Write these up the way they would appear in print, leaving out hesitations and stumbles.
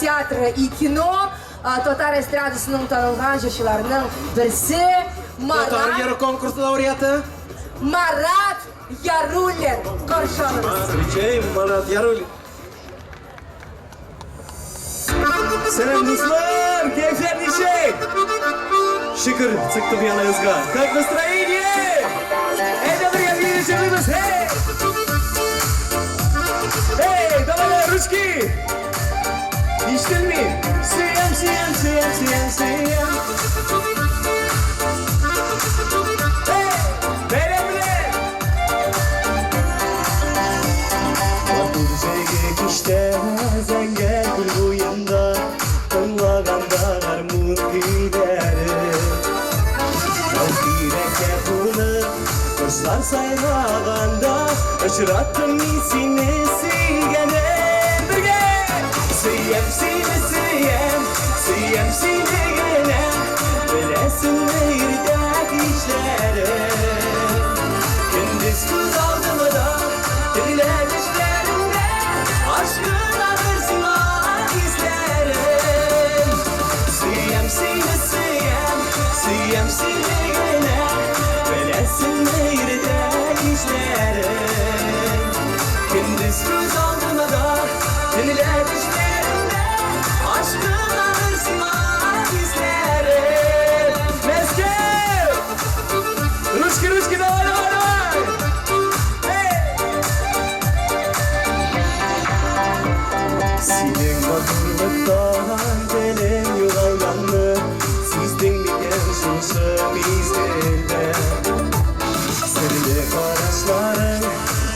театра и кино, татар эстрадасының танылган җырчыларының берсе Татар Марат йыры конкурсы лауреаты. Марат Яруллин. Каршы алыгыз. Встречаем Марат Яруллин. Сәлам, дуслар! Кәефләр ничек? Шөкер, чыктым яныгызга. Как настроение? Әйдә бергә биеп җырлыйбыз. Эй! Эй, давай, давай, ручки! Ишетелми. Сөям, сөям, сөям, сөям, сөям. Эй! Бәйрәм белән! Матур җәйге кичтә зәңгәр күл буенда тыңлаганда гармун көйләре. Тау тирәккә кунып, кошлар сайраганда очраттым мин сине сөйгәнем. Бергә! Сөям сине, сөям, сөям сине генә, беләсеңме иртә кичләрем. Көндез күз алдымда, төнлә төшләремдә, ашкынадыр сиңа хисләрем. Сөям сине, сөям, сөям сине генә, беләсеңме иртә кичләрем. Көндез күз алдымда, төнлә төшләремдә, ашкынадыр сиңа хисләрем. Мәскәү! Ручки, ручки, давай, давай, давай! Эй! Синең матурлыктан телем югалганны сиздең микән шушы мизгелдә? Серле карашларың,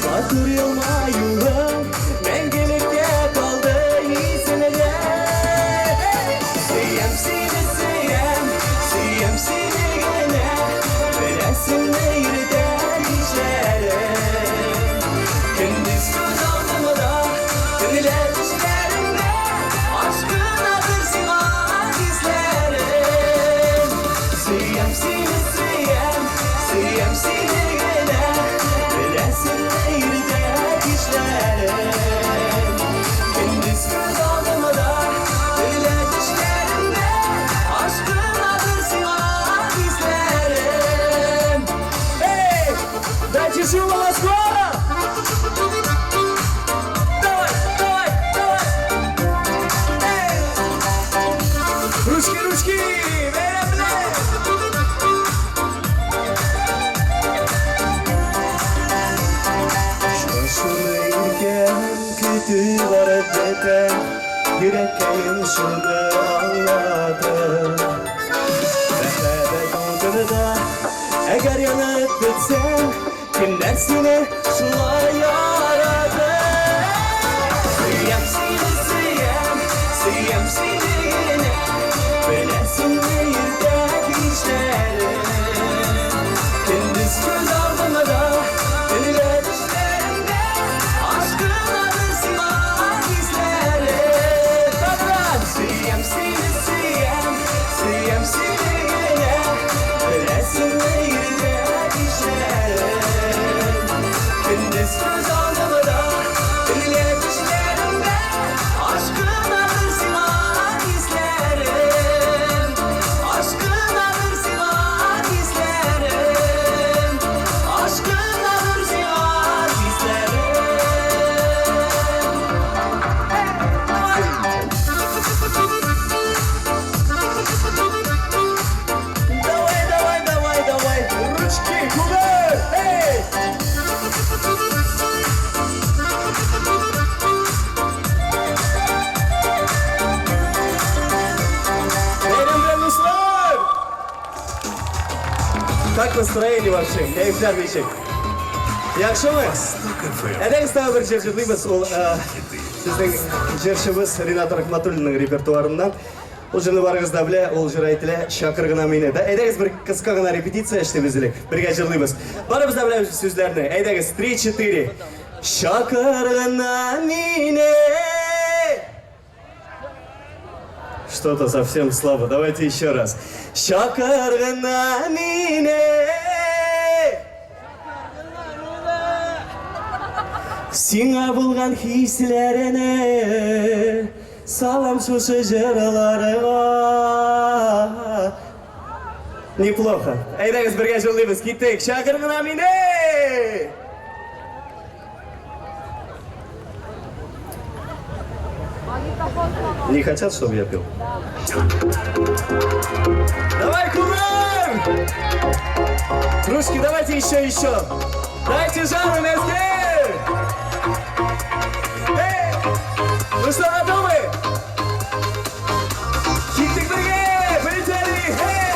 матур елмаюың мәңгелеккә калды исемдә. Сөям сине, сөям, сөям сине генә, беләсеңме иртә кичләрем. Көндез күз алдымда, төнлә төшләремдә, ашкынадыр сиңа хисләрем. Сөям сине, сөям, сөям сине генә, беләсеңме иртә кичләрем. Көндез күз алдымда, төнлә төшләремдә, ашкынадыр сиңа хисләрем. Эй! Дайте шума, Москва! Давай, давай, давай! Эй! Ручки, ручки! Бәйрәм белән! Шуны иркәм көтеп барып бетәм, йөрәккәем шуны аңлатып. Мәхәббәт утында әгәр янып бетсәң, кемнәр сине шулай яратыр? Сөям сине, сөям, сөям сине генә, беләсеңме иртә кичләрем. Көндез күз алдымда, төнлә төшләремдә, ашкынадыр сиңа хисләрем. Тагын! Сөям сине, сөям, сөям сине генә, беләсеңме иртә кичләрем. Көндез күз алдымда, төнлә төшләремдә, ашкынадыр сиңа хисләрем. Ашкынадыр сиңа хисләрем. Ашкынадыр сиңа хисләрем. Давай, давай, давай, давай, ручки, кувырк, эй! Бәйрәм белән, дуслар! Как настроение вообще? Кәефләр ничек? Яхшымы? Әйдәгез тагы бер җыр җырлыйбыз. Ул сезнең җырчыбыз Ринат Рахматуллинның репертуарыннан. Ул җырны барыгыз да белә, ул җыр әйтелә «Чакыр гына мине». Да, әйдәгез бер кыска гына репетиция эшлибез элек. Бергә җырлыйбыз. Барыбыз да беләбез сүзләрне. Әйдәгез, 3, 4. Чакыр гына мине. Что-то совсем слабо. Давайте еще раз. Чакыр гына мине. Сиңа булган хисләрне. Салам шушы җырларга. Неплохо. Әйдәгез бергә җырлыйбыз. Киттек. Чакыр гына мине! Не хотят, чтобы я пел? Давай, куран! Кружки, давайте еще, еще. Дайте жару, Мәскәү! Эй! Ну что, готовы? Киттек бергә! Полетели! Эй!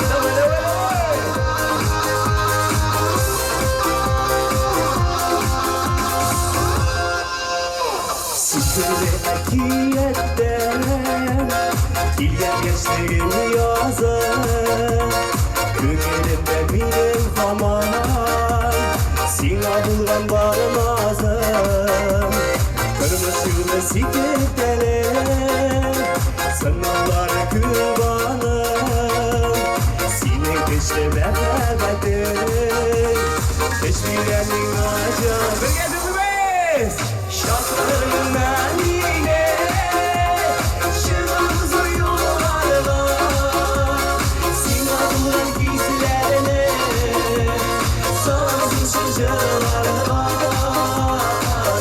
Давай, давай, давай! Сихерле әкияттән Килгән яшьлегем язы. Күңелемдә минем һаман Сиңа булган бар назым. Тормыш юлы сикертәле, Сынаулары күп аның. Синең көчле мәхәббәтең Көч бирә миңа җан. Бергә җырлыйбыз! Чакыр гына мине, Чыгам зур юлларга. Сиңа булган хисләрне Салам шушы җырларга.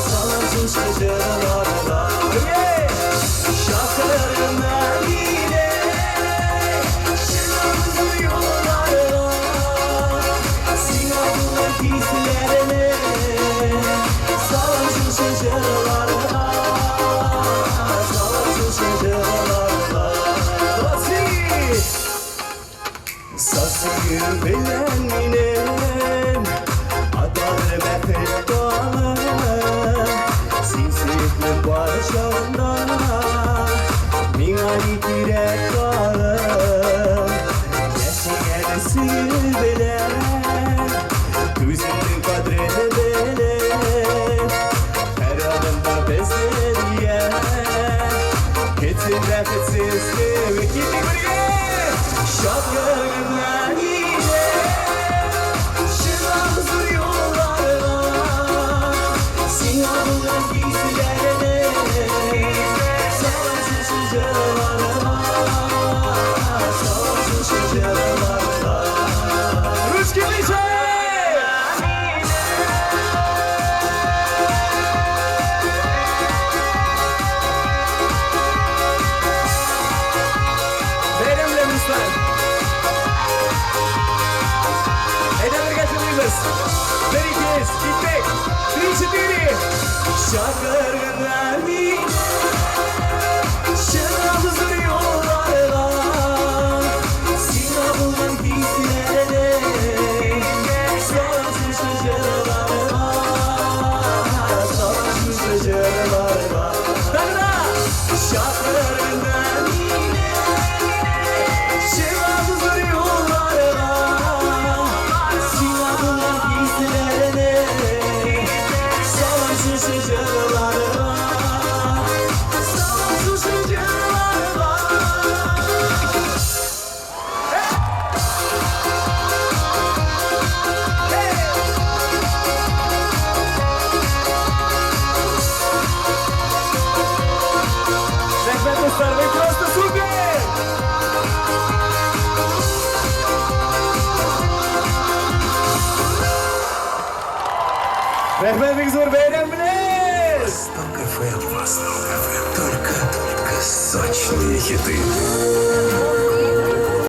Салам шушы җырларга. Бергә! Чакыр гына мине, Чыгам зур юлларга. Сиңа булган хисләрне Салам шушы җырларга. Салам шушы җырларга. Молодцы! Сазым белән минем Атар бәхет таңы. Син сөекле бар чагында Миңа ни кирәк тагы? Яшик әле сөю белән, Түземнең кадерен белеп. Һәр адымда безне дия Кетсен бәхетсез кебек. Киттек бергә! Чакыр гына мине, Чыгам зур юлларга. Сиңа булган хисләрне Салам шушы җырларга. Салам шушы җырларга. Ручки выше! Бәйрәм белән, дуслар! Әйдә, бергә җырлыйбыз. Бер, ике, өч, киттек! Три, четыре! Чакыр гына мине, Чыгам зур юлларга. Сиңа булган хисләрне Салам шушы җырларга. Салам шушы җырларга. Тагы! Чакыр гына мине, Чыгам зур юлларга. Сиңа булган хисләрне Салам шушы җырларга. Салам шушы җырларга. Рәхмәт, дуслар, вы просто супер! Рәхмәт бик зур, бәйрәм белән! Восток ФМ. Восток ФМ. Только, только сочные хиты.